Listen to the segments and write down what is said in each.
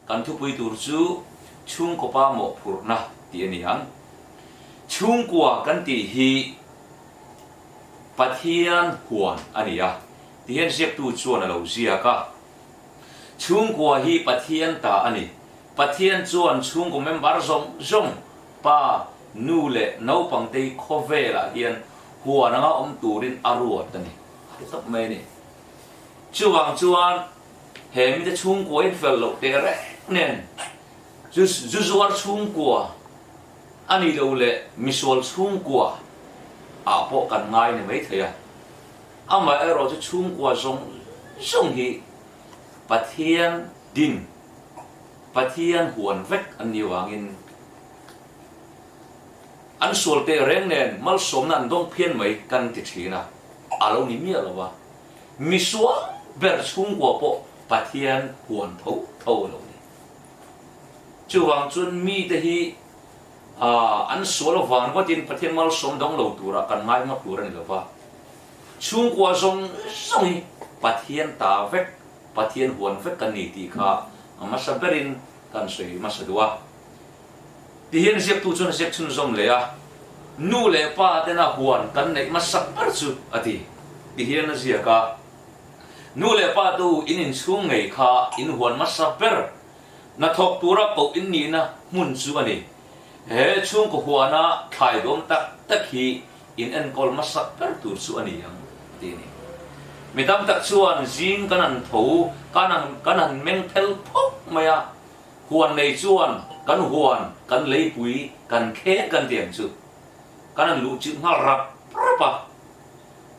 Kan thupui tur chu chhungkaw pa mawhphurhna tih a ni ang. Chhungkua kan tih hi Pathian huan a ni a, tihian ziaktu chuan a lo ziak a. Chhungkua hi Pathian ta a ni. Pathian chuan chhungkaw member zawng zawng, pa, nu leh naupangtei khawvelah hian huan anga awm turin a ruat a ni, a ti tawp mai a ni. Chuvang chuan he mite chhungkua in fel loh teh reng nen zu zu zuar chhungkua a nih loh leh misual chhungkua ah pawh kan ngai ni mai thei a. Amaherawh chu chhungkua zawng zawng hi Pathian din, Pathian huan vek an nih vangin an sual teh reng nen malsawmna an dawng phian mai kan ti thin a, a lo ni miah lo a. Misual ber chhungkua pawh Pathian huan tho tho a lo ni. Chuvang chuan mite hi an sual avang vatin Pathian malsawm dang lo turah kan ngai ngawt tur a ni lo va. Chhungkua zawng zawng hi Pathian ta vek, Pathian huan vek kan ni tih kha a hmasa berin kan sawi hmasa duh a. Tihian ziaktu chuan a ziak chhunzawm leh a, Nu leh pa tena huan kan neih hmasak ber chu a ti. Tihian a ziak a, Nu leh pa tu in inchhung ngei kha in huan hmasa ber Hnathawk tura koh in nihna hmun chu a ni. He chhungkaw huana thlai dawm tak tak hi in enkawl hmasak ber tur chu a ni ang, a ti a ni. Mi tam tak chuan zing kan han tho, kan han kan han meng phel phawk mai a, huan nei chuan kan huan, kan leipui, kan kheng kan ti ang chu. Kan han luh chilh nghal rap rap a.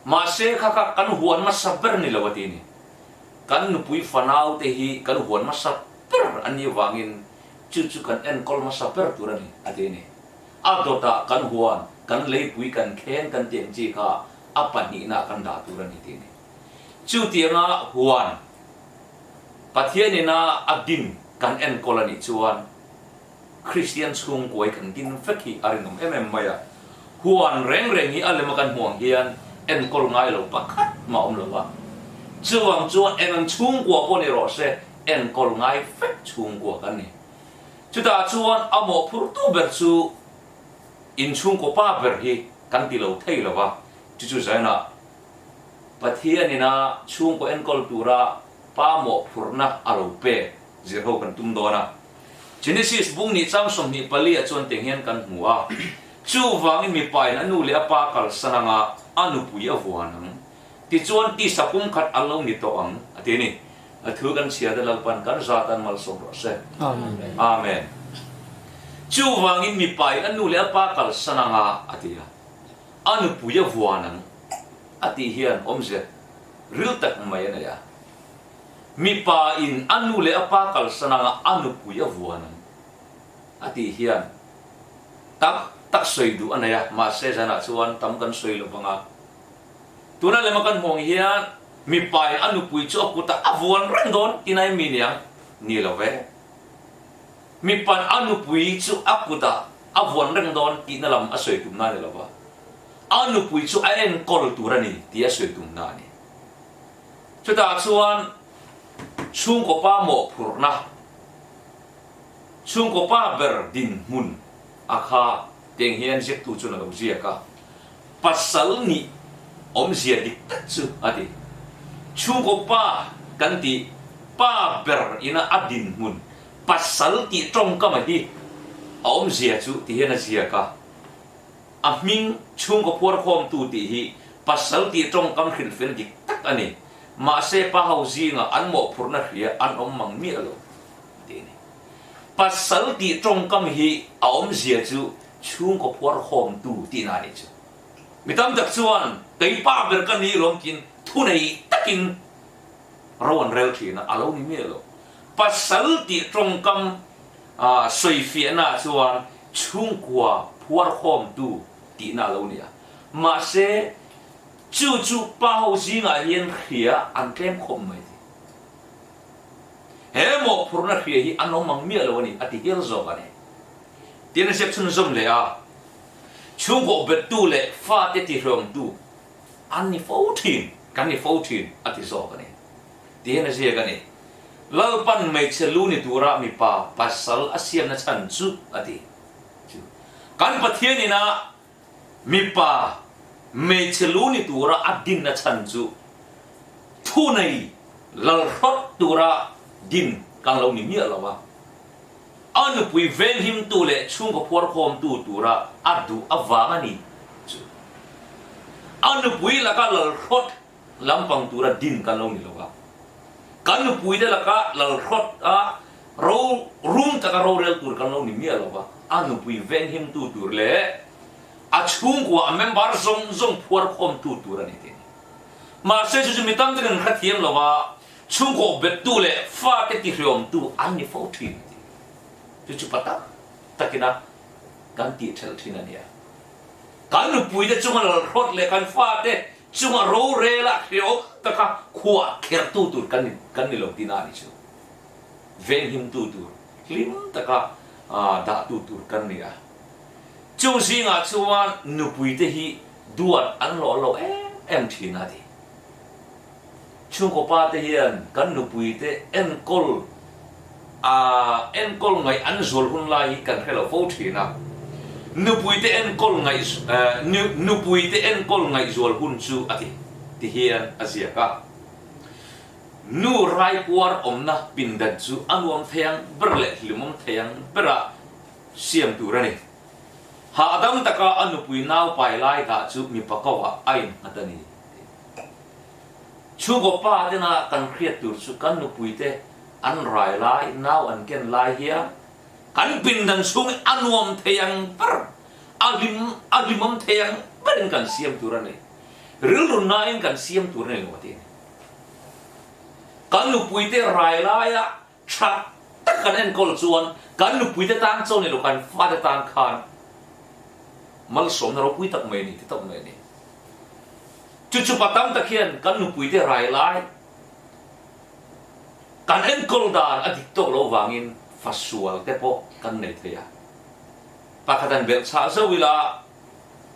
Mahse kha kha kan huan hmasa ber ni lo, a ti a ni. Kan nupui fanau te hi kan huan hmasa ber an nih avangin chu chu kan enkawl hmasa ber tur a ni, a ti a ni. A dawtah kan huan, kan leipui, kan kheng kan tih ang chi kha a pahnihnaah kan dah tur a ni ti a ni. Chutianga huan Pathianina a din kan enkawl a nih chuan Kristian chhungkuai kan din vek hi a rinawm em em mai a. Huan reng reng hi a lema kan hmuh ang hian enkawl ngai lo pakhat mah awm lo a. Chuvang chuan eng ang chhungkua pawh ni rawh se, enkawl ngai vek chhungkua kan ni. Chutah chuan a mawhphurtu ber chu inchhungkaw pa ber hi kan ti lo thei lo va, chu chu Zion-ah Pathianina chhungkaw enkawl tura pa mawhphurhna a lo pek zir ho kan tum dawn a. Genesis bung nih chang 24 ah chuan teng hian kan hmu a, Chuvangin mipain a nu leh a pa kalsan anga a nupui a vuan ang, tichuan tisa pum khat an lo ni tawh ang, a ti a ni. A thu kan chhia te Lalpan kan zat an malsawm rawh se. Amen. Chuvangin mipain a nu leh a pa kalsan anga, a ti a, a nupui a vuan ang, a tih hian awmzia ril tak mai a nei a. Mipa in a nu leh a pa kalsan anga a nupui a vuan ang a tih hian tak tak sawi duh a nei a, mahse zanah chuan tam kan sawi lo vang a. Tuna lema kan hmuh ang hian mipa in a nupui chu a kutah a vuan reng dawn ti nai mi niang? Ni lo ve. Mipa'n a nupui chu a kutah a vuan reng dawn tihna lam a sawi tumna a ni lo va, a nupui chu a enkawl tur a ni tih a sawi tumna a ni. Chutah chuan chhungkaw pa mawhphurhna, chhungkaw pa ber dinhmun a kha teng hian ziaktu chuan a lo ziak a, pasal nih awmzia dik tak chu a ti. Chhungkaw pa kan tih pa ber ina a dinhmun pasal tih tawngkama hi a awmzia chu ti hian a ziak a. A hming chhungkaw phuarkhawmtu tih hi pasal tih tawngkam hrilhfel dik tak a ni. Mahse pa ho zingah an mawhphurhna hria an awm mang miah lo tih a ni. Pasal tih tawngkam hi a awmzia chu chhungkaw phuarkhawmtu tihna a nih chu. Mi tam tak chuan kei pa ber ka ni lawm tiin thunei takin ro an rel thin a, a lo ni miah lo. Pasal tih tawngkam sawifiahna chuan chhungkua phuarkhawmtu tihna a lo ni a. Mahse, chu chu pa ho zingah hian hria an tlem khawp mai ti. He mawhphurhna hria hi an awm ang miah lo a ni, a ti hial zawk a ni. Tin a ziak chhunzawm leh a, Chhungkaw bettu leh fate tihrewmtu an ni fo thin, kan ni fo thin, a ti zawk a ni. Ti hian a ziak a ni. Lalpan hmeichhe lu ni tura mipa pasal a siamna chhan chu a ti. Chu kan Pathian ina mipa hmeichhe lu ni tura a dinna chhan chu thunei lalhrawt tura din kan lo ni miah lo a. A nupui venghimtu leh chhungkaw phuarkhawmtu tura a duh avang a ni chu. A nupui laka lalhrawt lampang tura din kan lo ni lo a. Kan nupuite laka lalhrawt a ro rum taka rorel tur kan lo ni miah lo a. A nupui venghimtu tur leh a chhungkua a member zawng zawng phuarkhawmtu tur a ni tih a ni. Mahse chu chu mi tam takin an hrethiam lo a, chhungkaw bettu leh fate tihriawmtu an ni fo thin a ti. Chu chu pa tam takina kan tih thelh thin a nia. Kan nupuite chunga lalhrawt leh kan fate chunga rorela hreawm taka khuah khertu tur kan ni kan ni lo tihna a ni chu. Venghimtu tur hlim taka dahtu tur kan ni a. Chung zingah chuan nupuite hi duat an hlawh lo em em thin a ti. Chhungkaw pa te hian kan nupui te enkawl a enkawl ngaih an zual hun lai hi kan hre lo fo thin a. Nupui te enkawl ngaih nupui te enkawl ngaih zual hun chu a ti ti hian a ziak a. Nu raipuar awmna pindan chu a nuam thei ang ber leh hlimawm thei ang bera siam tur a ni. Hahdam taka a nupui nau pai lai dah chu mipa ko ah a innghat a ni. Chhungkaw pa tena kan hriat tur chu kan nupuite an rai lai, nau an ken lai hian kan pindan chhung hi a nuam thei ang ber, a hlim a hlimawm thei ang berin kan siam tur a ni. Rilru nain kan siam tur a ni lo a ti a ni. Kan nupuite rai laia tha tak kan enkawl chuan kan nupuite tan chaw ni lo kan fate tan khan malsawmna ropui tak mai a ni ti tawp mai a ni. Chu chu pa tam tak hian kan nupuite rai lai kan enkawl dan a dik tawk lo vangin fa sual te pawh kan nei thei a. Pakhat an belh chhah zauh ila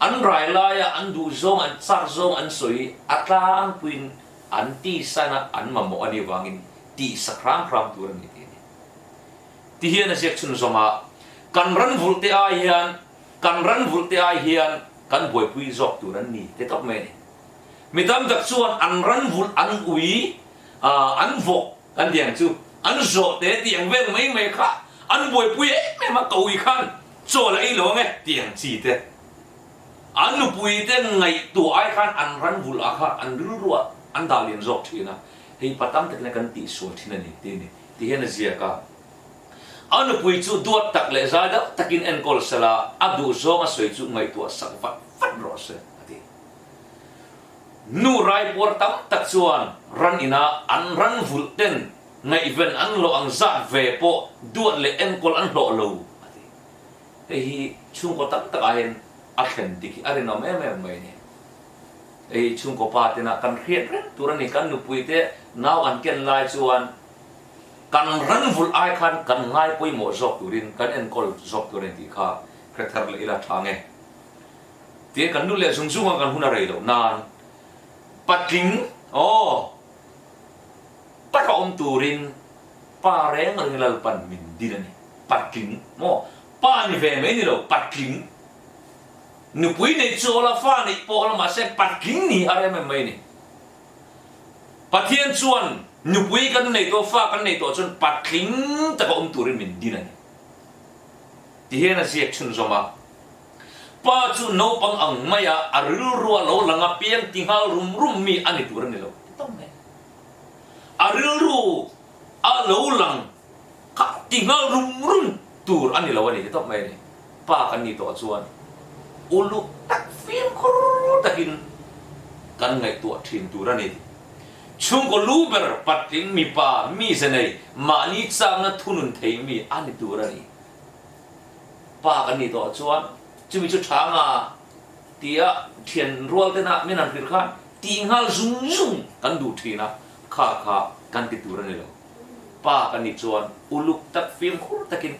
an rai laia an duh zawng an chak zawng an sawi a tlangpuiin an tisana an mamawh a nih vangin tihsak hram hram tur a ni tih a ni. Ti hian a ziak chhunzawm a, kan ran vulh te ai hian kan ran vulh te ai hian kan buaipui zawk tur an ni ti tawp mai a ni. Mi tam tak chuan an ran vulh an ui an vawk kan ti ang chu an zawh te tih ang vel mai mai kha an buaipui em em a, ka ui khan chaw la ei lo ang e tih ang chi te. An nupui te ngaihtuah ai khan an ran vulh ah kha an rilruah an dah lian zawk thin a, hei pa tam takin a kan tihsual thin a ni tih a ni ti hian a ziak a. A nupui chu duat tak leh zai deuh takin enkawl sela a duhzawng a sawi chu ngaihtuah sak vat vat rawh se a ti. Nu raipuar tam tak chuan ran ina an ran vulh ten ngaihven an hlawh ang zat ve pawh duat leh enkawl an hlawh lo a ti. Hei hi chhungkaw tam takah hian a thlen dik hi a rinawm em em mai a ni. Hei chhungkaw pa tena kan hriat reng tur a ni. Kan nupuite nau an ken lai chuan kan ran vulh ai khan kan ngai pawimawh zawk turin kan enkawl zawk tur a ni tih kha hre thar leh ila tha nge. Tihian kan nu leh zung zung a kan hun a rei loh nan patling aw taka awm turin pa reng reng Lalpan min din a ni. Patling maw? Pa ni ve mai ni lo, patling. Nupui neih chu awla, fa neih pawh awla mahse patling ni har em em mai ni. Pathian chuan nupui kan nei tawh, fa kan nei tawh chuan patling taka awm turin min din a ni. Tihian a ziak chhunzawm a, Pa chu naupang ang maia a rilrua lo lang a piang ti nghal rum rum mi a ni tur a ni lo. Ti tawp mai. A rilru a lo lang Kha ti nghal rum rum tur a ni lo a ni ti tawp mai a ni. Pa kan nih tawh chuan uluk tak fimkhur takin kan ngaihtuah thin tur a ni. Chhungkaw lu ber patling mipa mize nei mahni chakna thunun thei mi a ni tur a ni. Pa kan nih tawh chuan chumi chu tha nga tia thian rual tena min han hrilh khan tih nghal zung zung kan duh thin a, kha kha kan ti tur a ni lo. Pa ka nih chuan uluk tak fimkhur takin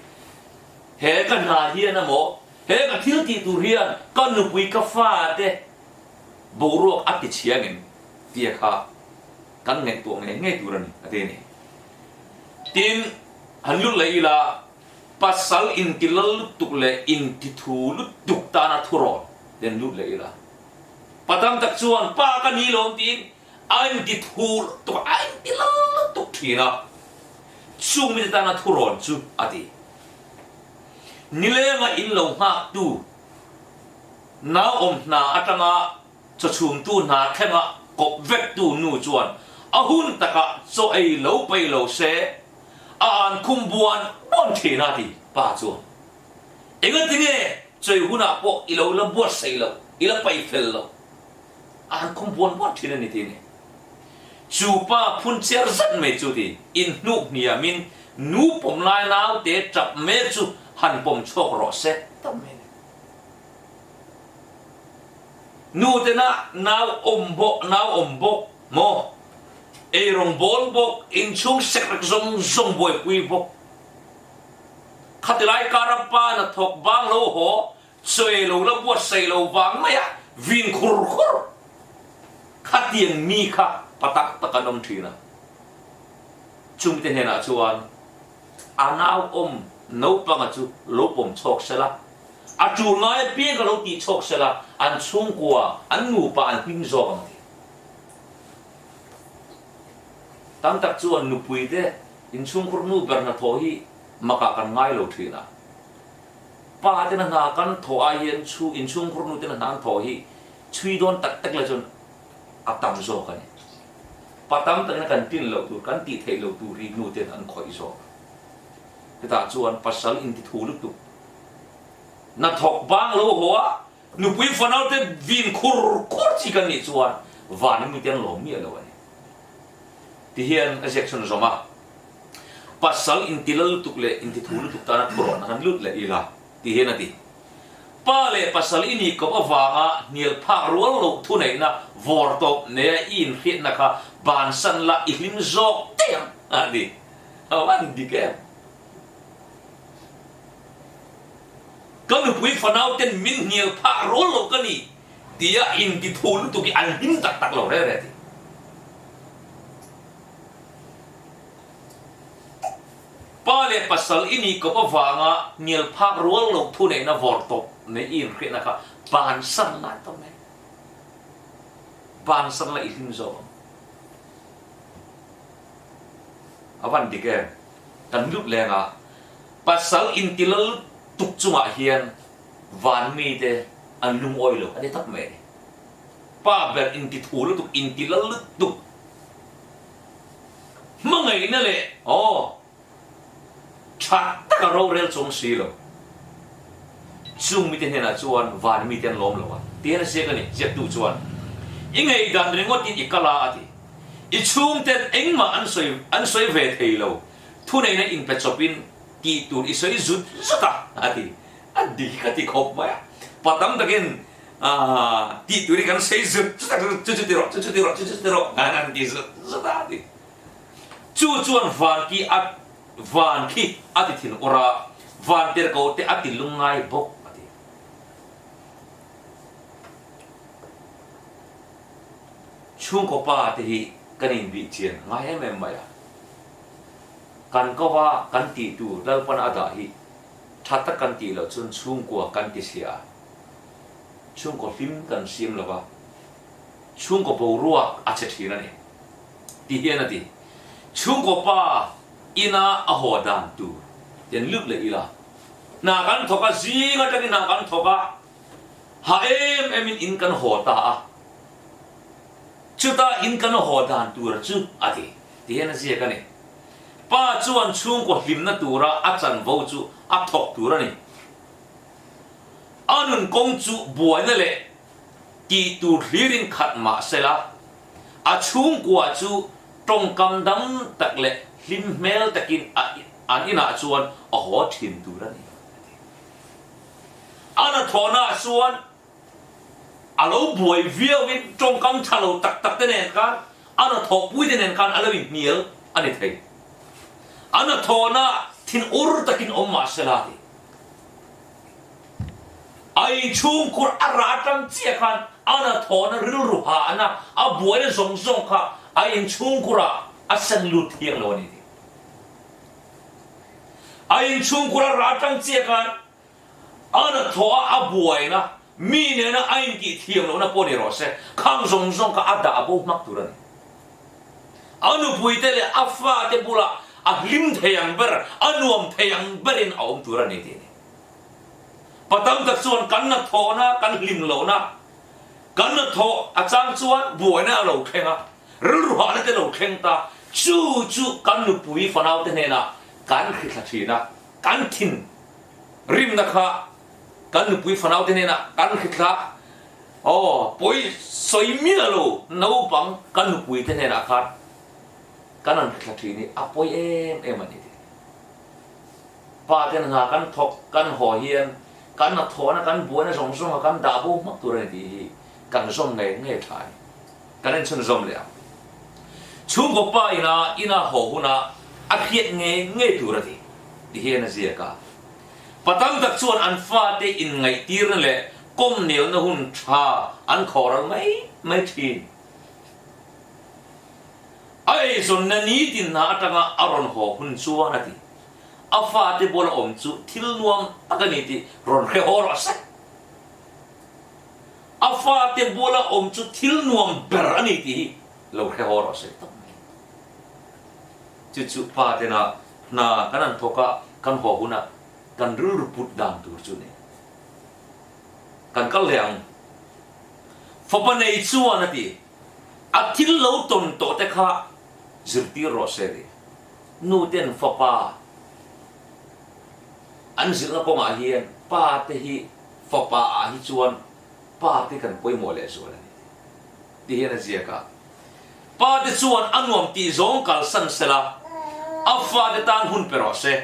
he ka hna hian emaw he ka thil tih tur hian ka nupui ka fate boruak a ti chhia ngem tia kha kan ngaihtuah ngei ngei tur a ni a ti a ni. Tin, han lut leh ila, pasal inti lal lutuk leh inti thu lutuk tana thurawn ten lut leh ila. Pa tam tak chuan pa ka ni lawm tiin a inti thu lutuk a, a inti lal lutuk thin a. Chung mite tana thurawn chu a ti. Nilenga in lo nghaktu nau awm hna atanga Chawchhumtu hna thlenga kawp vektu nu chuan a hun takah chaw ei lo pei lo se, a an khum buan buan thin a ti pa chuan. Engatinge chawi hunah pawh i lo la buatsaih loh, i la pai fel loh, a han khum buan buan thin a ni ti ni. Chu pa phun cher zet mai chu ti inhnuh hniamin nu pawm lai naute tap mek chu han pawm chhuak rawh se ta mai ni. Nu tena nau awm bawk, nau awm bawk maw? Eirawng bawl bawk, inchhung sekrek zawng zawng buaipui bawk. Khatilai kara pa hnathawk bang lo haw, chawi lo la buatsaih lo vang maia vin khur khur. Khatiang mi kha pa tak tak an awm thin a. Chungte hnenah chuan a nau awm naupanga chu lo pawm chhawk sela. A tul ngai apiang ka lo tih chhawk sela, an chhungkua, an nupa an hming zawk ang ti. Tam tak chuan nupui te inchhungkhur nu ber hnathawh hi makah kan ngai lo thin a. Pa tena hna kan thawh ai hian chhu inchhungkhur nu tena hna an thawh hi chhui dawn tak tak la chuan a tam zawk a ni. Pa tam takina kan tin loh tur, kan tih theih loh tur hi nu ten an khawih zawk a. Chutah chuan pasal intithu lutuk hnathawk bang lo haw a, nupui fanau te vin khur khur chi kan nih chuan van mite an lawm miah lo a ni. Ti hian a ziak chhun zawm a, pasal inti la lutuk leh intithu lutuk tana thurawn a han lut leh ila ti hian a ti. Pa leh pasal i nih kawp avanga hnial phak rual loh thuneihna vawr tawp neia i inhriatna kha bansan la i hlim zawk daih ang a ti. A van dik em? Ka nupui fanau ten min hnial phah rual lo ka ni tia inti thu lutuk hi an hlim tak tak lo reh reh ti. Pa leh pasal i nih kawp avanga hnial phak rual lo thu neihna vawr tawp nei i inhriatna kha bansan lai tawp mai. Bansan la i hlim zawk ang. A van dik em? Kan lut leng a, pasal inti lal tuk chungah hian van mite an lungawi lo a ni tak mai a ni. Pa ber inti thu lutuk, inti lal lutuk, hmangaihna leh aw tha taka rorel chuang si lo. Chung mite hnenah chuan van mite an lawm lo a, ti hian a ziak a ni. Ziaktu chuan, I ngaihdan ringawtin i kal a, a ti. I chhungten engmah an sawi an sawi ve thei lo, thuneihna inpe chawpin tih tur i sawi zut zut a, a ti. A dik ka ti khawp mai a. Pa tam takin tih tur hi kan sawi zut zut a, chu chu ti rawh, chu chu ti rawh, chu chu ti rawh, an ti zut zut a, a ti. Chu chuan van khi a van khi a ti thin awrh a, van tirhkoh te a ti lungngai bawk a ti. Chhungkaw pa te hi kan inbih chian a ngai em em mai a. Kan ko va kan tih tur Lalpan a dah hi tha tak kan tih loh chuan chhungkua kan ti chhia a, chhungkaw hlim kan siam lo va, chhungkaw boruak a che thin a ni. Ti hian a ti. Chhungkaw pa ina a haw dan tur ten lut leh ila. Hna kan thawk a, zing atangin hna kan thawk a, ha em emin in kan haw ta a. Chuta in kan haw dan tur chu a ti. Ti hian a ziak a ni. Pa chuan chhungkaw hlimna tura a chanvo chu a thawk tur a ni. A nun kawng chu buaina leh tih tur hlirin khat mah sela, A chhungkua chu tawngkam dam tak leh hlim hmel takin a an inah chuan a haw thin tur a ni, a ti. A hnathawhnaah chuan a lo buai viauin tawngkam tha lo tak tak te nen khan a hnathawhpui te nen khan a lo inhnial a ni thei. A hnathawhnaah thinur takin awm mah sela, a ti. A inchhungkhur a rah atang chiah khan a hnathawhna rilru hahna a buaina zawng zawng kha a inchhungkhurah a seng lut thiang lo a ni tih. A inchhungkhur a rah tang chiah khan a hnathawh a a buaina, mi nena a intih thiam lohna pawh ni rawh se, khang zawng zawng kha a dah bo hmak tur a ni. A nupuite leh a fate bulah a hlim thei ang ber, a nuam thei ang berin a awm tur a ni tih a ni. Pa tam tak chuan kan hnathawhna, kan hlim lohna, kan hnathawh a chang chuan buaina a lo thleng a, rilru hahna te lo thleng ta, chu chu kan nupui fanaute hnenah kan hrithla thin a, kan thin rimna kha kan nupui fanaute hnenah kan hrithla, aw pawi sawi miah lo naupang kan nupuite hnenah khan kan han hrithla thin hi a pawi em em a ni tih. Pa ten hna kan thawk kan haw hian kan hnathawhna kan buaina zawng zawnga kan dah bo hmak tur a ni tih hi kan zawm ngei ngei tha a ni. Kan inchhunzawm leh ang. Chhungkaw pa ina ina haw huna a hriat ngei ngei tur a ti ti hian a ziak a. Pa tam tak chuan an fate inngaihtirna leh kawm nelna hun tha an khawhral mai mai thin. A eizawnna nitin hna atanga a rawn haw hun chuan a ti. A fate bula awm chu thil nuam tak a ni tih rawn hre haw rawh se. A fate bula awm chu thil nuam ber a ni tih hi lo hre haw rawh se tawp mai. Chu chu pa tena hna kan han thawk a, kan haw huna kan rilru put dan tur chu ni. Kan kal leh ang. Fapa nei chuan a ti. A thil lo tawn tawh te kha zirtir rawh se ti. Nu ten fapa an zilhna kawngah hian pa te hi fapa ah hi chuan pa te kan pawimawh leh zual a ni ti. Ti hian a ziak a. Pa te chuan a nuam tih zawng kalsan sela a fate tan hun pe rawh se.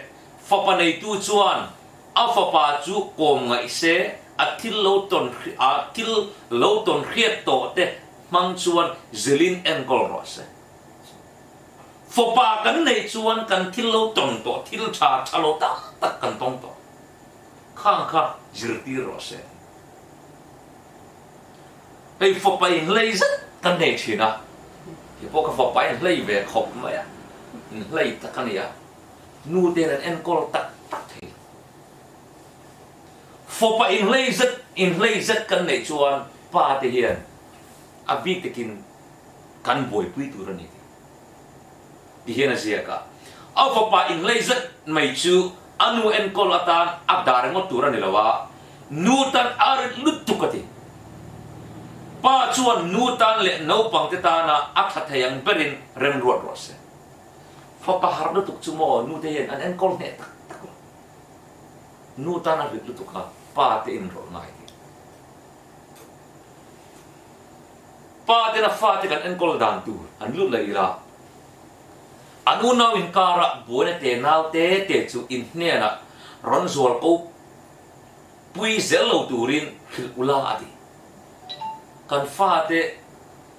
Fapa neitu chuan a fapa chu kawm ngaih se a thil lo tawn a thil lo tawn hriat tawh te hmang chuan zilin enkawl rawh se. Fapa kan neih chuan kan thil lo tawng tawh, thil tha tha lo tak tak kan tawng tawh. Khang kha zirtir rawh se. Hei fapa inhlei zet kan nei thin a, kei pawh ka fapa inhlei ve khawp mai a, inhlei tak a ni a, nu ten an enkawl tak tak thei lo. Fapa inhlei zet inhlei zet kan neih chuan pa te hian a bik takin kan buaipui tur a ni tih ti hian a ziak a. A fapa inhlei zet mai chu a nu enkawl atan a dah ringawt tur a ni lo a, nu tan a rit lutuk a ti. Pa chuan nu tan leh naupangte tana a tha thei ang berin remruat rawh se. Fapa harh lutuk chu maw nute hian an enkawl hneh tak tak lo. Nu tan a rit lutuk a, pa te inrawlh ngai tih. Pa tena fate kan enkawl dan tur an lut leh ila, an unau inkarah buaina te nau te te chu in hnenah rawn zual ko pui zel lo turin hrilh ula a ti. Kan fate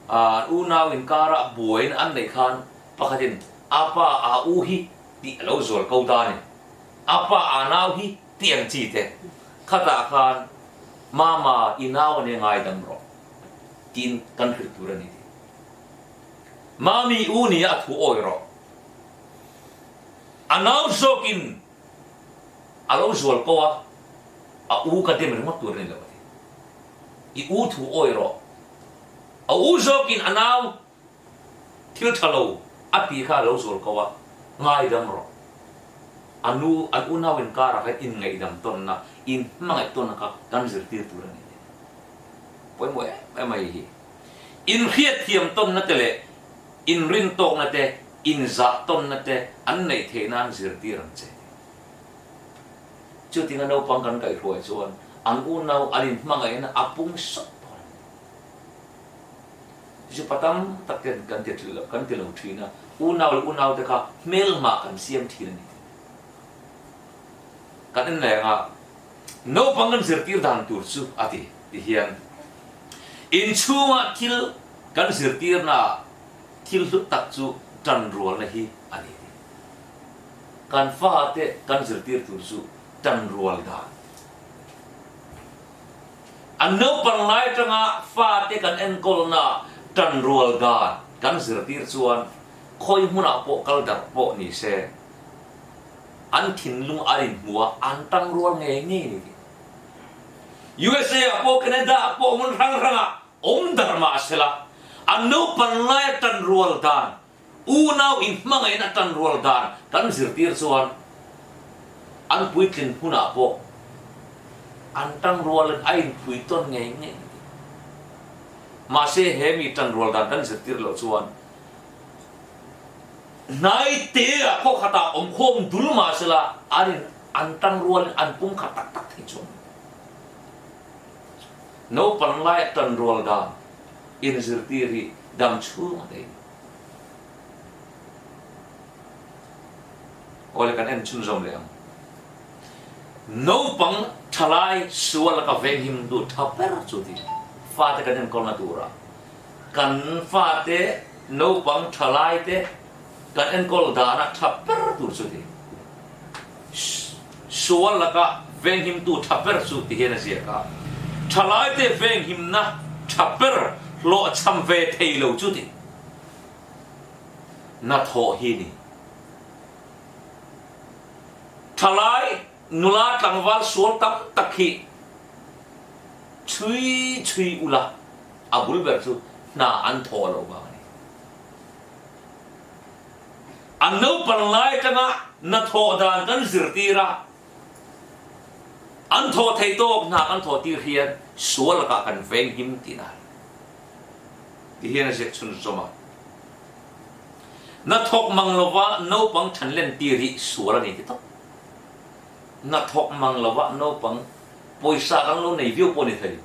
an unau inkarah buaina an neih khan pakhatin a pa a u hi tih a lo zual ko ta a ni. A pa a nau hi tih ang chi te khatah khan Mama i nau a nia ngaidam rawh. Tiin kan hrilh tur a ni tih. Mami u nia a thu awi rawh. A nau zawkin a lo zual ko a, a u ka dem ringawt tur a ni lo a ti. I u thu awi rawh. A u zawkin a nau Thil tha lo a tih kha a lo zual ko a, ngaidam rawh. A nu, an unau inkarah khan inngaihdam tawnna, inhmangaih tawnna kha kan zirtir tur a ni tih. Pawimawh em em a hei hi. Inhriatthiam tawnna te leh inrintawkna te, inzah tawnna te an neih theih nan zirtir ang che tih. Chutinga naupang kan kaihhruai chuan an unau an inhmangaihna a pung sawt dawn a ni. Chu pa tam tak ten kan ti lo kan ti lo thin a, unau leh unau te kha hmelmah kan siam thin a ni tih. Kan en leng a, naupang kan zirtir dan tur chu a ti ti hian inchhunga thil kan zirtirna ah thil hlut tak chu tanrualna hi a ni tih. Kan fate kan zirtir tur chu tanrual dan. An naupang lai atanga fate kan enkawlna tanrual dan kan zirtir chuan khawi hmunah pawh kal darh pawh ni se. An. an thinlung an inhmu a, an tangrual ngei ngei a ni tih. USA ah pawh Canada ah pawh hmun hrang hrangah awm darh mah sela, an naupan laia tanrual dan, unau inhmangaihna tanrual dan kan zirtir chuan an puitlin hmunah pawh an tangrualin a inphui tawn ngei ngei a ni tih. Mahse he mi tanrual dan kan zirtir loh chuan Hnaite-ah khaw khatah awmkhawm dul mah sela an in an tangrualin an pum khat tak tak thei chuang lo. Naupang laia tanrual dan inzirtir hi dam chhung a nei. Awle kan en chhunzawm leh ang. Naupang thalai sual laka venghim duh tha ber chu ti fate kan enkawlna turah Kan fate, naupang thalaite kan enkawl dana tha ber tur chu ti. Sual laka venghimtu tha ber chu ti hian a ziak a. Thalaite venghimna tha ber hlawhchham ve thei lo chu ti. Hnathawh hi ni. Thalai nula tlangval sual tam tak hi chhui chhui ula. A bul ber chu hna an thawh loh vang a ni. An naupan lai atanga hna thawh dan kan zirtir a, an thawh theih tawk hna kan thawh tir hian sual lakah kan venghim tihna a ni. Ti hian a ziak chhunzawm a. Hna thawk mang lova naupang than len tir hi sual a ni ti tawp. Hna thawk mang lova naupang pawisa kan lo nei viau pawh ni thei.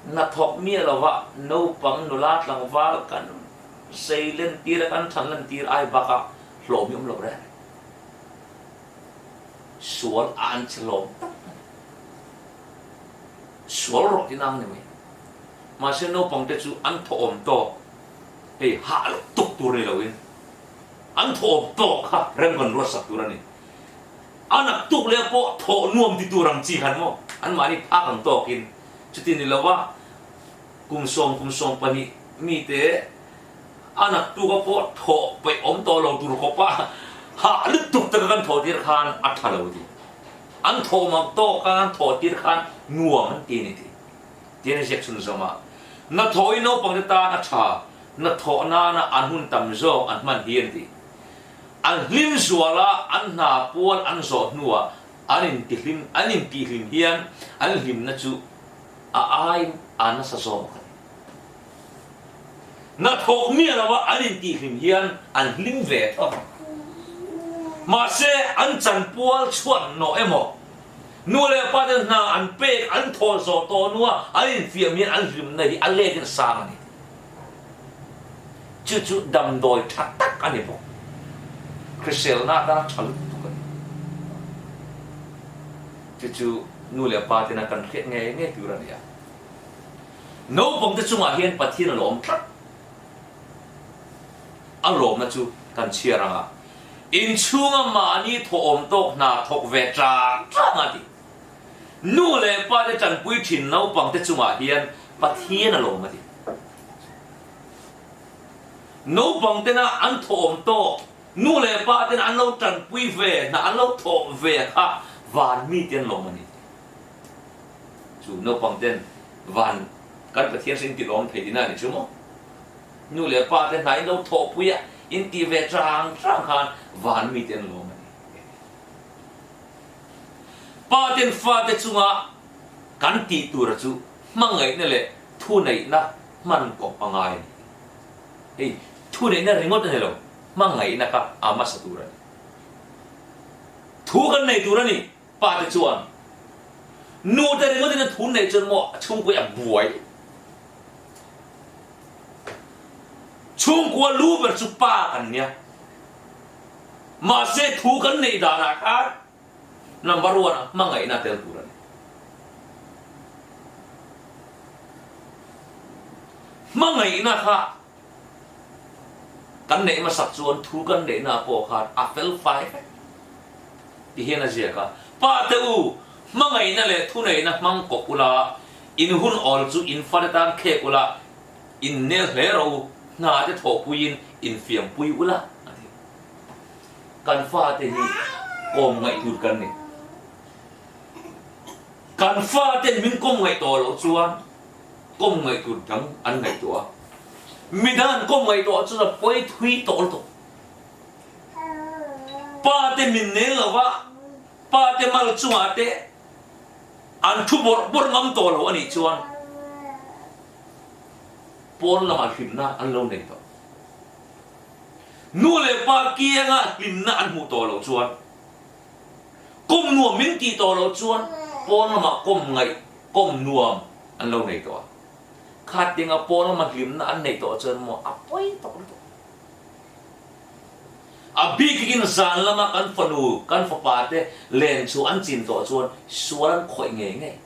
Hnathawk miah lova naupang nula tlangval kan sei lentir a kan than lentir ai bakah hlawm hi awm lo reng. Sual a an che hlawm tak a ni. Sual rawh tih nang ni mai. Mahse naupang te chu an thawhawm tawk hei hah lutuk tur ni loin an thawhawm tawk kha rem kan ruatsak tur a ni. A naktuk leh pawh thawh nuam ti tur ang chi khan maw anmahni phak ang tawkin Chuti ni lova kum sawm kum 12 mite a naktuka pawh thawh peih awm tawh lo tur khawpa hah lutuk taka kan thawh tir khan a tha lo ti. An thawh mak tawka an thawh tir khan nuam an ti a ni ti. Tian a ziak chhunzawm a. Hnathawh hi naupangte tan a tha, hnathawh nana an hun tam zawk an hman hi an ti. An hlim zuala an hna pual an zawh hnuah An intihlim, an intihhlim hian an hlimna chu a aiin a nasa zawk a ni. Hnathawk miah lova an intihhlim hian an hlim ve tho. Mahse, an chanpual chhuat hnawh emaw, nu leh pa ten hna an pek an thawh zawh tawh hnua an infiam hian an hlimna hi a letin a sang a ni. Chu chu damdawi tha tak a ni bawk. Hriselna atana tha lutuk a ni. Chu chu nu leh pa tena kan hriat ngei ngei tur a ni a. Naupangte chungah hian Pathian a lawm tlat. A lawmna chu kan chhiar ang a, inchhunga mahni thawhawm tawk hna thawk ve tang tang a ti. Nu leh pa te tanpui thin naupang te chungah hian Pathian a lawm a ti. Naupang tena an thawhawm tawk, nu leh pa tena an lo tanpui ve, hna an lo thawh ve kha van mi te an lawm a ni. Chu naupang ten van kan Pathian hring ti lawm thei tihna a ni chu maw? Nu leh pa te hna in lo thawhpui a, in tih ve chang chang khan van mi te an lawm a ni. Pa ten fate chunga kan tih tura chu hmangaihna leh thuneihna hman kawp a ngai a ni. Hei thuneihna ringawt a ni lo, hmangaihna kha a hmasa tur a ni. Thu kan nei tur a ni, pa te chuan. Nu te ringawt in a thu neih chuan maw chhungkua a buai. Chhungkua lu ber chu pa kan nia. Mahse thu kan neih danah khan number one ah hmangaihna tel tur a ni. Hmangaihna kha kan neih hmasak chuan thu kan neihna pawh khan a fel fai vek ti hian a ziak a. Pa te u, hmangaihna leh thuneihna hmang kawp ula, in hun awl chu in fate tan khek ula, in nel hle rawh u, hna te thawhpuiin infiampui ula a ti. Kan fate hi kawm ngaih tur kan ni. Kan faten min kawm ngaih tawh loh chuan kawm ngaih tur dang an ngaihtuah a, midang an kawm ngaih tawh chuan a pawi thui tawh lutuk. Pa te min nel lo va, pa te mal chungah te an thu bawrh bawrh ngam tawh lo a nih chuan pawn lamah hlimna an lo nei tawh. Nu leh pa kianga hlimna an hmuh tawh loh chuan kawm nuam min tih tawh loh chuan pawn lamah kawm ngaih kawm nuam an lo nei tawh a. Khatinga pawn lama hlimna an neih tawh chuan maw a pawi tawh lutuk. A bikin zan lama kan fanu, kan fapa te len chu an chin tawh chuan sual an khawih ngei ngei.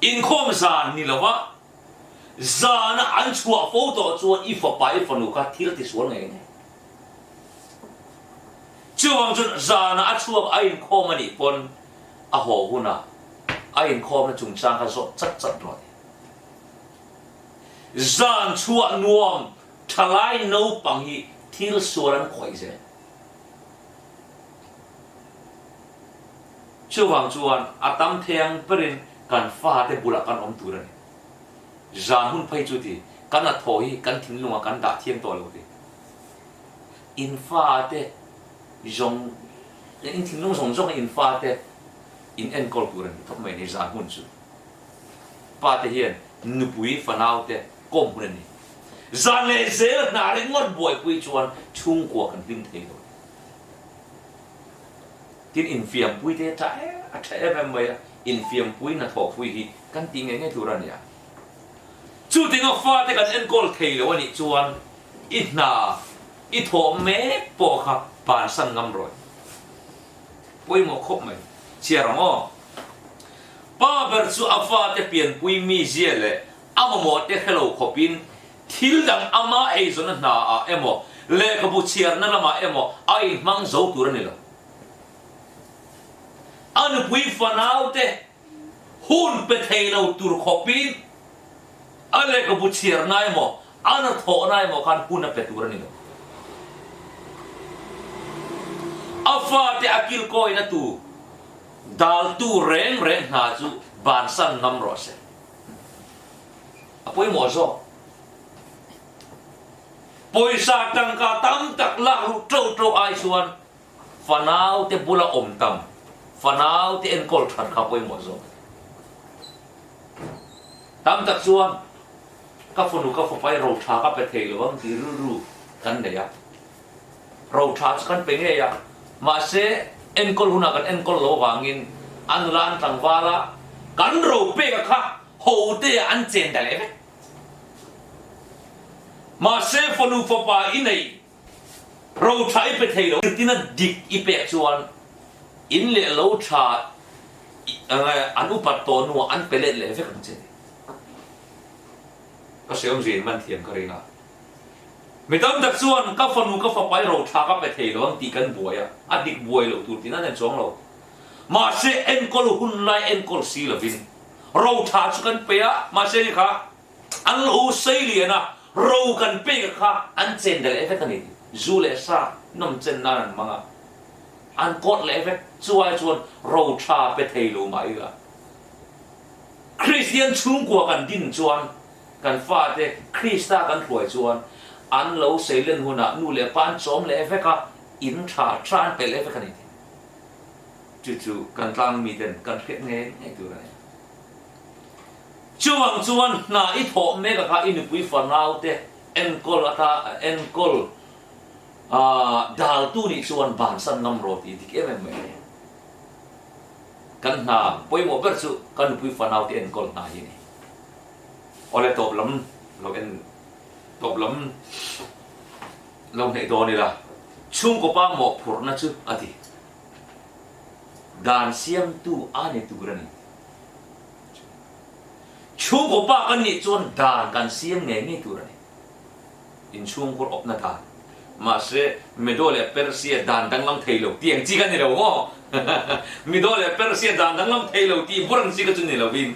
Inkhawm zan ni lova zana an chhuah fo tawh chuan i fapa, i fanu kha thil a tisual ngei ngei. Chuvang chuan zana a chhuak a inkhawm a nih pawn a haw hunah a inkhawmna chungchang kha zawt chat chat rawh ti. Zan chhuah nuam thalai naupang hi thil sual an khawih zel. Chuvang chuan a tam thei ang berin kan fate bulah kan awm tur a ni. Zan hun phei chu ti, kan a thaw hi kan thinlungah kan dah thiam tawh lo ti. In fate zawng, in thinlung zawng zawng hi in fate in enkawl tur a ni khawp mai a ni zan hun chu. Pa te hian nupui fanau te kawm hun a ni. Zan leh zel hna ringawt buaipui chuan chhungkua kan hlim thei lo. Tin infiampui te tha a tha em em mai a, infiampui hnathawhpui hi kan tih ngei ngei tur a ni a. Chutinga fate kan enkawl thei lo a nih chuan i hna i thawh mek pawh kha bansan ngam rawih. Pawimawh khawp mai. Chhiar ang aw. Pa ber chu a fate pianpui mizia leh a mamawhte hre lo khawpin thil dang ama eizawnna hna ah emaw, lehkhabu chhiarna lamah emaw a inhmang zo tur a ni lo. A nupui fanaute hun pe thei lo tur khawpin a lehkhabu chhiarna emaw, a hnathawhna emaw khan hun a pe tur a ni lo. A fate a kilkawina tur Daltu reng reng hna chu bansan ngam rawh se. A pawimawh zawk. Pawisa tangka tam tak lak luh ṭo ṭo ai chuan fanau te bula awm tam, fanau te enkawl ṭhat kha pawimawh zawk a ni. Tam tak chuan ka fanu ka fapa hi roṭha ka pe thei lo ang tih rilru kan nei a. Ro tha chu kan pe ngei a, mahse enkawl hunah kan enkawl lo avangin a nula an tlangval a, kan ro pek a kha hote ah an chen ta leh vek. Mahse fanu fapa i neih ro tha i pe thei lo tina dik i pek chuan in leh lo tha an upat tawh hnuah an pe let leh vek ang che. Ka hre awmzia in man thiam ka ring a. Mi tam tak chuan ka fanu ka fapa i rothla ka pe thei lo ang tih kan buai a, a dik buai loh tur tihna nen chuang lo. Mahse enkawl hun lai enkawl si lovin rothla chu kan pe a, mahse ni kha an lo sei lian a, ro kan pek a kha an chen ta leh vek a ni. Zu leh sa nawm chen nan an hmang a, an kawt leh vek. Chu ai chuan rothla pe thei lo mah ila Kristian chhungkua kan din chuan Kan fate Krista kan hruai chuan an lo seilen hunah nu leh pa an chawm leh vek a, in tha tha an pe leh vek a ni tih chu chu kan tlang miten kan hriat ngei ngei tur a ni. Chuvang chuan hna i thawh mek a kha i nupui fanaute enkawl ata enkawl daltu nih chuan bansan ngam rawh tih dik em em mai a ni. Kan hna pawimawh ber chu kan nupui fanaute enkawl hna hi a ni. Awle tawp lam lo en tawp lam lo hneih dawn ila chhungkaw pa mawhphurhna chu a ti. Dan siamtu a ni tur a ni. Chhungkaw pa kan nih chuan dan kan siam ngei ngei tur a ni. Inchhungkhur awpna dan. Mahse, Medo leh Persia dan danglam thei lo tih ang chi ka ni lo maw? Medo leh Persia dan danglam thei lo tih bur ang chi ka chu ni lovin,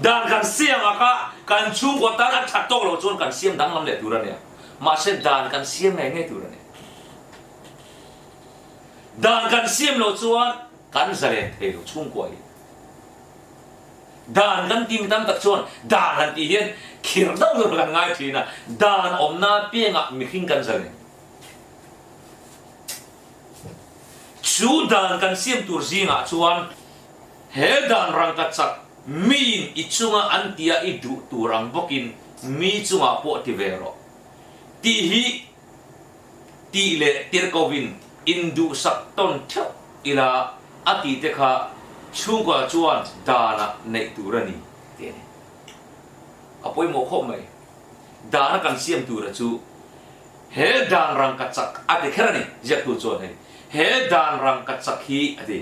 dan kan siam a kha kan chhungkaw tan a that tawk lo chuan kan siam danglam leh tur a nia. Mahse, dan kan siam ngei ngei tur a ni. Dan kan siam loh chuan kan zalen thei lo chhungkua hi. Dan kan tih mi tam tak chuan dan han tih hian khirh deuh deuh kan ngai thin a, dan awmna piangah mihring kan zalen. Chu dan kan siam tur zingah chuan he dan rangka chak miin i chunga an tia i duh tur ang bawkin mi chungah pawh ti ve rawh tih hi tih leh tirhkohin induhsak tawn theuh ila a tih te kha chhungkua chuan danah neih tur a ni tih a ni. A pawimawh khawp mai. Dana kan siam tura chu he dan rangka chak a ti kher a ni, ziaktu chuan hei he dan rangka chak hi a ti.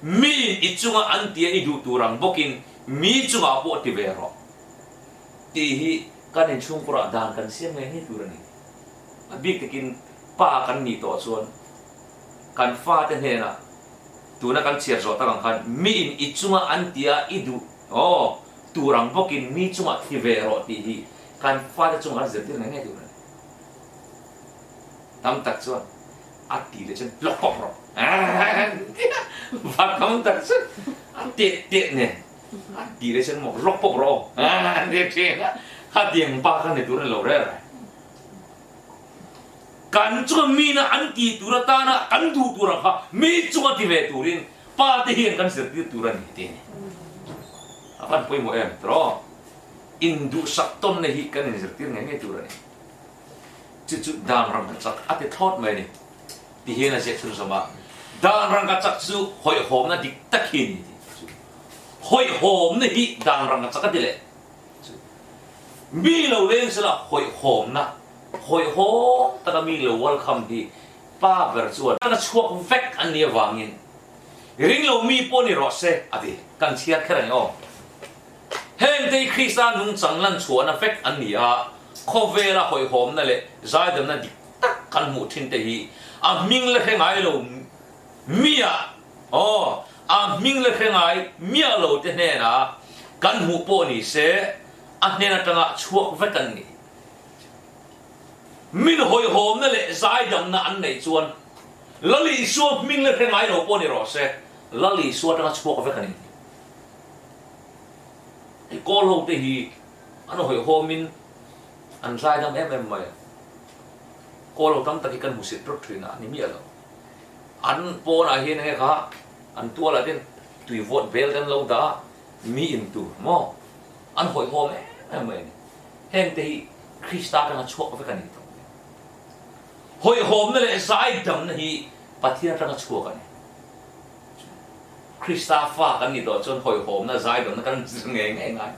Miin i chunga an tia i duh tur ang bawkin mi chungah pawh ti ve rawh tih hi kan inchhungkurah dan kan siam ngei ngei tur a ni. A bik takin pa kan nih tawh chuan kan fate hnenah tuna kan chhiar zawh tak ang khan miin i chunga an tia i duh aw tur ang bawkin mi chungah thi ve rawh tih hi kan fate chungah kan zirtir ngei ngei tur a ni. Tam tak chuan a ti leh chuan lawk pawp rawh va tam tak chuan a tet tet nen a ti leh chuan maw lawk pawp rawh aw an ti thin a, khatiang pa kha ni tur a ni lo reng reng. Kan chunga mina an ti tur atana kan duh tur ang kha mi chunga ti ve turin pa te hian kan zirtir tur a ni tih a ni. A van pawimawh em tiraw? Induhsak tawnna hi kan inzirtir ngei ngei tur a ni. Chu chu dan rangka chak a ti thlawt mai a ni. Ti hian a ziak chhunzawm a, Dan rangka chak chu hawihhawmna dik tak hi a ni tih chu. Hawihhawmna hi dan rangka chak a ti leh. Chu mi lo leng sela hawihhawmna, hawihhawm taka mi lo welcome hi pa ber chuan a chhuak vek an nih avangin ring lo mi pawh ni rawh se a ti. Kan chhiar kher ang aw. Hengte hi Krista nungchang lan chhuahna vek an ni a, khawvela hawihhawmna leh zaidamna dik tak kan hmuh thin te hi a hming la hre ngai lo miah Aw, a hming la hre ngai miah lo te hnenah kan hmuh pawh ni se, a hnen atanga chhuak vek an ni. Min hawihhawmna leh zaidamna an neih chuan Lal Isua hming la hre ngai lo pawh ni rawh se, Lal Isua atanga chhuak vek an ni. Hei kawl ho te hi an hawihhawmin an zaidam em em mai a, kawl ho tam tak hi kan hmusit rawt thin a, a ni miah lo. An pawnah hian enge kha an tualah te tui vawt bel te an lo dah a, mi in tur maw an hawihhawm em em mai a ni. Heng te hi Krista atanga chhuak vek a ni tawh mai. Hawihhawmna leh zaidamna hi Pathian atanga chhuak a ni. Krista fa kan nih tawh chuan hawihhawmna, zaidamna kan zir ngei ngei ngai.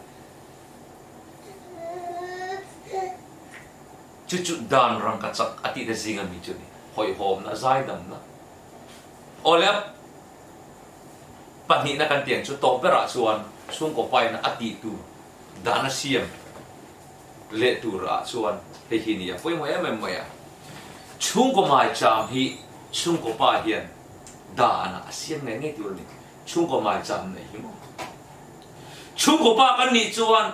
Chu chu dan rangka chak a tih te zinga mi chu a ni. Hawihhawmna, zaidamna. Aw le a pahnihna kan tiang chu tawp berah chuan chhungkaw paina a tih tur dan a siam leh turah chuan hei hi ni a pawimawh em em mai a. Chhungkaw maicham hi chhungkaw pa hian danah a siam ngei ngei tur a ni. Chhungkaw maicham nei hi maw? Chhungkaw pa kan nih chuan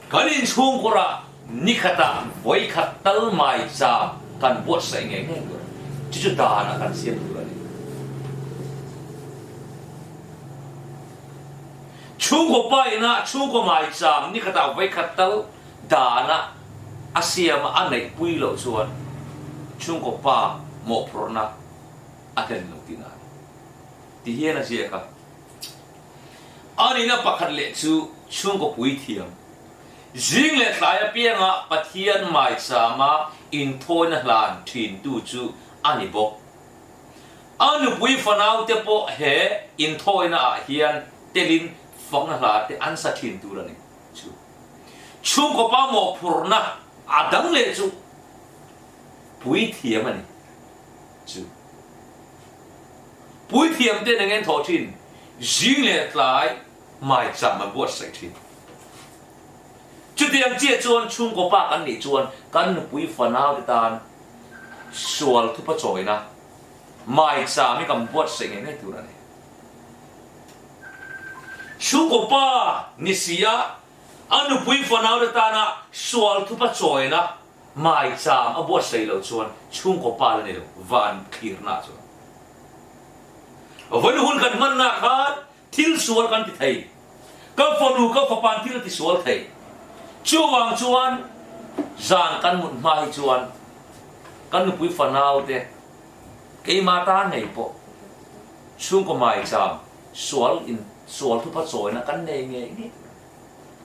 Kan inchhungkawrah nikhatah vawikhat tal maicham kan buatsaih ngei ngei tur a ni. Chu chu danah kan siam tur a ni. Chhungkaw pa inah chhungkaw maicham nikhatah vawikhat tal danah a siama a neihpui loh chuan chhungkaw pa mawhphurhna a hlen lo tihna a ni. Tihian a ziak a. A nihna pakhat leh chu chhungkaw puithiam, zing leh tlai apianga Pathian maichama inthawina hlan thintu chu a ni bawk. A nupui fanaute pawh he inthawina ah hian telin fakna hla te an sa thin tur a ni. Chu chhungkaw pa mawhphurhna a dang leh chu puithiam a ni. Chu. Puithiam ten eng en thawh thin, zing leh tlai maicham an buatsaih thin. Chutiang chiah chuan chhungkaw pa kan nih chuan kan nupui fanau te tan sual thupa chawina maicham hi kan buatsaih ngei ngei tur a ni. Chhungkaw pa ni si a, a nupui fanau te tana sual thupa chawina maicham a buatsaih loh chuan chhungkaw pa la ni lo, van thlirna chuan. Vawiin hun kan hmanna khan thil sual kan ti thei. Ka fanu, ka fapa'n thil a ti sual thei. Chuvang chuan zan kan mut hma hi chuan kan nupui fanau te, keimah ta ngei pawh chhungkaw maicham sual in sual thupa chawina kan nei ngei ngei.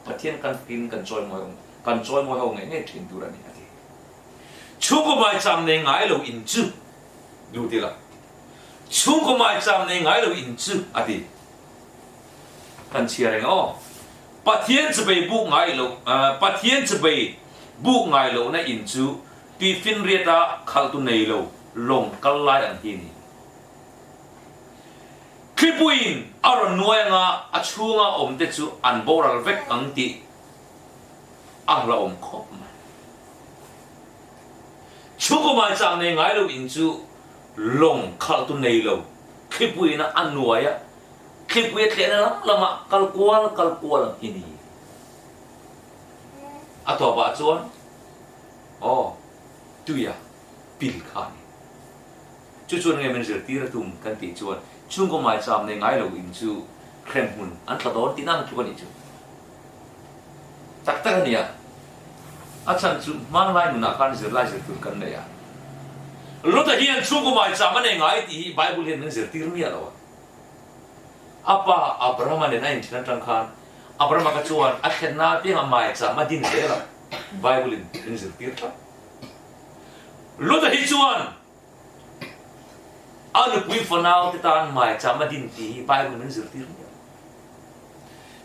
Pathian kan fakin kan chawimawi awm kan chawimawi ho ngei ngei thin tur a ni a ti. Chhungkaw maicham nei ngai lo in chu duh ti la. Chhungkaw maicham nei ngai lo in chu a ti. Kan chhiar reng aw. Pathian chubei buk ngai lo Pathian chubei buk ngai lohna in chu tuifinriata khalhtu nei lo lawng kal lai ang hi a ni. Thlipuiin a rawn nuai anga a chhunga awmte chu an boral vek ang tih a hlauhawm khawp mai. Chhungkaw maichang nei ngai lo in chu lawng khalhtu nei lo thlipuiin a nuai a, thlipui a tlehna lam lamah kal kual kal kual ang hi ni. A tawpah chuan aw tuia pil kha a ni. Chu chuan nge min zirtir a tum kan tih chuan chhungkaw maicham nei ngai lo in chu hrem hmun an tla dawn tihna ang tluk a nih chu. Tak tak a nia. A chhan chu hmanlai nunah khan zirlai zir tur kan nei a. Lota hian chhungkaw maicham a nei ngai tih hi Bible hian min zirtir miah lo a. A pa Abrahama nen a inthen atang khan Abrahama kha chuan a thlenna apiangah maicham a din zel a, Bible in min zirtir tlat. Lota hi chuan A nupui fanaute tan maicham a din tih hi Bible min zirtir miah.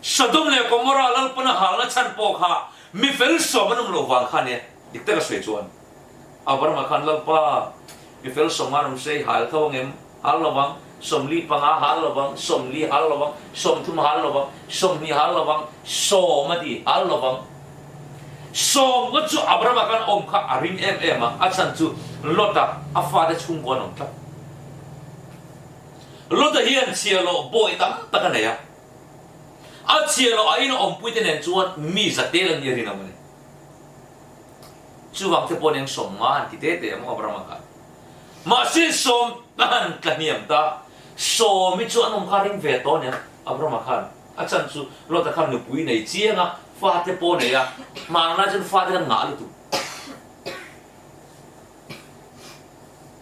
Sodom leh Gomorrah Lalpana halna chhan pawh kha mi fel sawm an awm loh vang kha nia, dik taka sawi chuan. Abrahama khan Lalpa, mi fel sawm an awm se i hal tho angem? Hal lovang, 45 hal lovang, 40 hal lovang, 30 hal lovang, 20 hal lovang, sawm a ti, hal lovang. Sawmka chu Abrahama khan awm kha a ring em em a, a chhan chu Lota a fate chhungkaw an awm tlat. Lota hian chhiahhlawh bawi tam tak a nei a, a chhiahhlawh a ina awmpuite nen chuan mi za tel an nih a rinawm a ni. Chuvang te pawh nen 50 an ti te te a maw Abrahama khan. Mahse sawm a han tla hniam ta, sawm hi chu an awm kha a ring ve tawh ania Abrahama khan. A chhan chu Lota khan nupui nei chiang a, fate pawh nei a, hmanlai chuan fate khan ngah lutuk.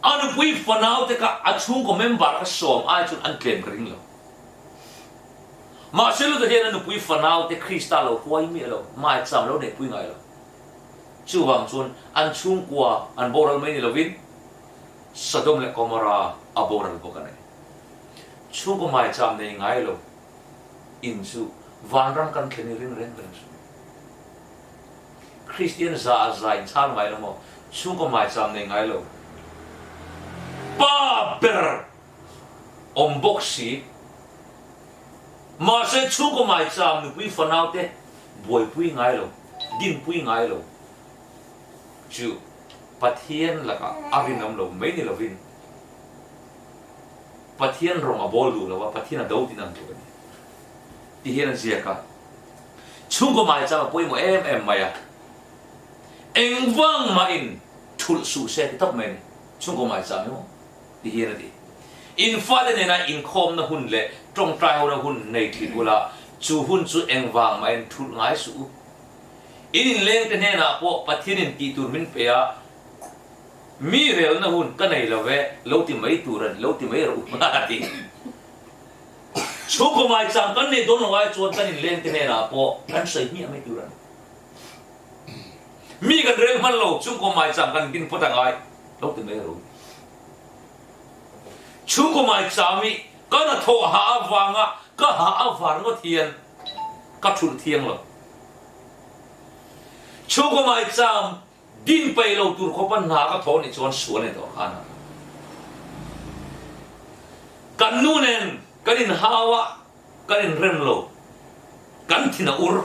A nupui fanau te kha a chhungkaw member kha sawm ai chuan an tlem ka ring lo. Mahse Lota hian a nupui fanau te Krista lo huai miah lo, maicham lo neihpui ngai lo. Chuvang chuan an chhungkua an boral mai ni lovin Sodom leh Gomorrah a boral bawk a ni. Chhungkaw maicham nei ngai lo in chu vanram kan thlen i ring reng reng suh. Kristian za a za in chhang ngai lo maw? Chhungkaw maicham nei ngai lo pa ber awm bawk si. Mahse chhungkaw maicham nupui fanau te buaipui ngai lo, dinpui ngai lo chu Pathian lakah a rinawm lo mai ni lovin Pathian rawng a bawl duh lo a, Pathian a do tin ang tluk a ni. Ti hian a ziak a. Chhungkaw maicham a pawimawh em em mai a, engvang mahin thulh suh se ti tawp mai a ni. Chhungkaw maicham emaw ti hian a ti. In fate nena inkhawmna hun leh tawngtai hona hun nei thin ula, chu hun chu engvang mahin thulh ngai suh u. In inlengte hnenah pawh Pathianin tih tur min pe a, mi relna hun ka nei lo ve, lo ti mai tur a ni, lo ti mai rawh u, a ti. Chhungkaw maichang kan nei dawn lo ai chuan kan inlengte hnenah pawh kan sawi hmiah mai tur a ni. Mi kan rel hman lo, chhungkaw maichang kan din phawt a ngai, lo ti mai rawh u. Chhungkaw maicham i ka na thawh hah avanga ka hah avar ngawt hian ka thulh thiang lo. Chhungkaw maicham din peih lo tur khawpa hna ka thawh nih chuan sual ni tawh khan a. Kan nu nen kan inhau a, kan inrem lo, kan thin a ur.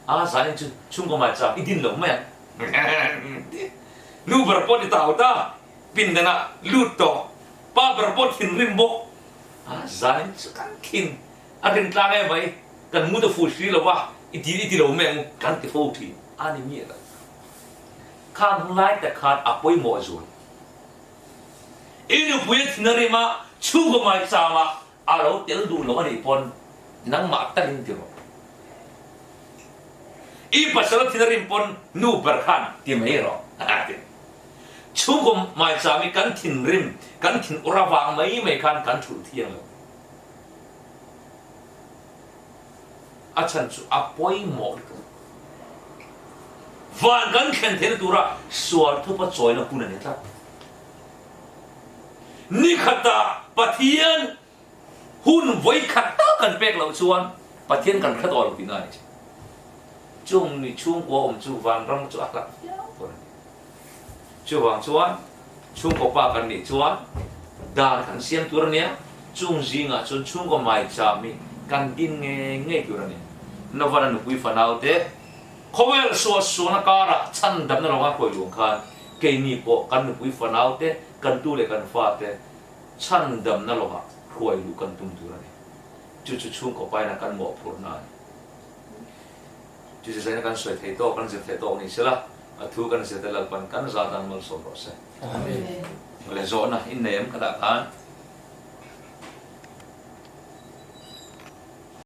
A zanin chu chhungkaw maicham i din lo mai ang. Nu ber pawh ni tau ta, pindanah lut tawh, pa ber pawh thinrim bawk. A zanin chu kan thin a rin tlang em mai, kan mut a fuh hri lo va, i ti i ti lo mai ang u, kan ti fo thin a ni miah lo. Khang hun lai tak khan a pawimawh zual. I nupui a thin a rim a, chhungkaw maicham ah a lo tel duh lo a nih pawn nangmah talin ti rawh. I pasal a thin a rim pawn nu ber khan ti mai rawh a ti. Chhungkaw maicham hi kan thinrim, kan thin ur avang mai mai khan kan thulh thiang lo. A chhan chu a pawimawh lutuk. Van kan thlen theihna tura sual thupa chawina hun a ni tlat. Ni khatah Pathian hun vawi khat tak kan pek loh chuan Pathian kan hre tawh lo tihna a ni. Chung mi chhungkua awm chu vanram chu a hlat viau tur a ni. Chuvang chuan chhungkaw pa kan nih chuan dan kan siam tur a nia, chung zingah chuan chhungkaw maicham hi kan din ngei ngei tur a ni. Novan a nupui fanau te khawvel suah suahna karah chhandamna lo ngai khawi luang khan keini pawh kan nupui fanau te, kan tu leh kan fa te chhandamna lawngah hruai luh kan tum tur a ni. Chu chu chhungkaw paina kan mawhphurhna a ni. Chu chu zaina kan sawi thei tawk, kan zir thei tawk ni sela, a thu kan zir te Lalpan kan za tan malsawm rawh se. Amen. Awle zawhna in nei em ka dah khan.